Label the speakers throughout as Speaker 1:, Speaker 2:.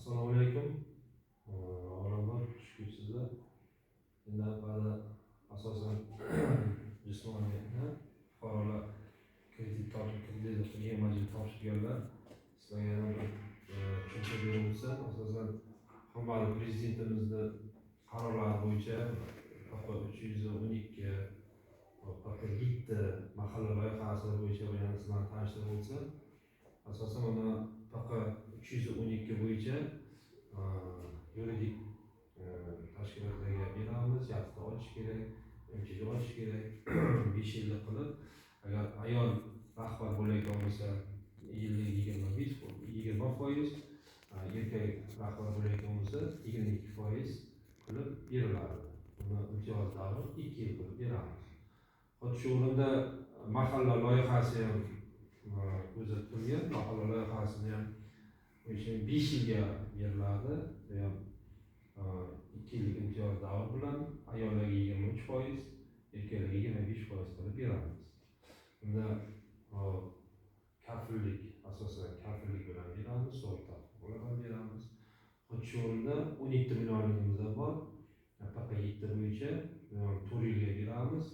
Speaker 1: Assalomu alaykum. Avvalambor xush kelibsizlar. Endi avvalo asosan jismoniy fuqarolar kredit tortib, kredit qilgan topshirganlar, sizlarga yana bir tushuncha berib o'tsam, asosan hurmatli prezidentimizni qarorlari bo'yicha PP 312, PP 7 mahalla loyihasi bo'yicha yana sizlarni tanishtirib o'tsam, asosan mana PP 312 bo'yicha yuridik tashkilotlarga beramiz, yaktda ochish kerak, MChJ ochish kerak, 5 yillik qilib, agar ayol rahbar bo'layotgan bo'lsa, yillik 25, 20%, erkak rahbar bo'layotgan bo'lsa, 22% qilib beriladi. Buni imtiyoz davri 2 yil qilib beramiz. Xuddi shu o'rinda mahalla loyihasi ham ko'zda tutilgan. Mahalla loyihasini ham o'sha 5 yilga beriladi. Bu ham 2 yillik imtiyoz davri bilan ayollarga 23%, erkaklarga 25% qilib beramiz. Bunda kafillik, asosan kafillik bilan beramiz, sug'urta bilan beramiz. Xuddi shu o'rinda 17 millionligimiz bor. PP 7 bo'yicha 4 yilga beramiz.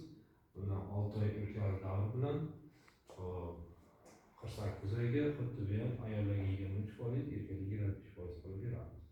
Speaker 1: Bundan 6 oy imtiyoz davri bilan 48 oyga, xuddi bu ham ayollarga 23%, erkaklarga 25% qilib beramiz.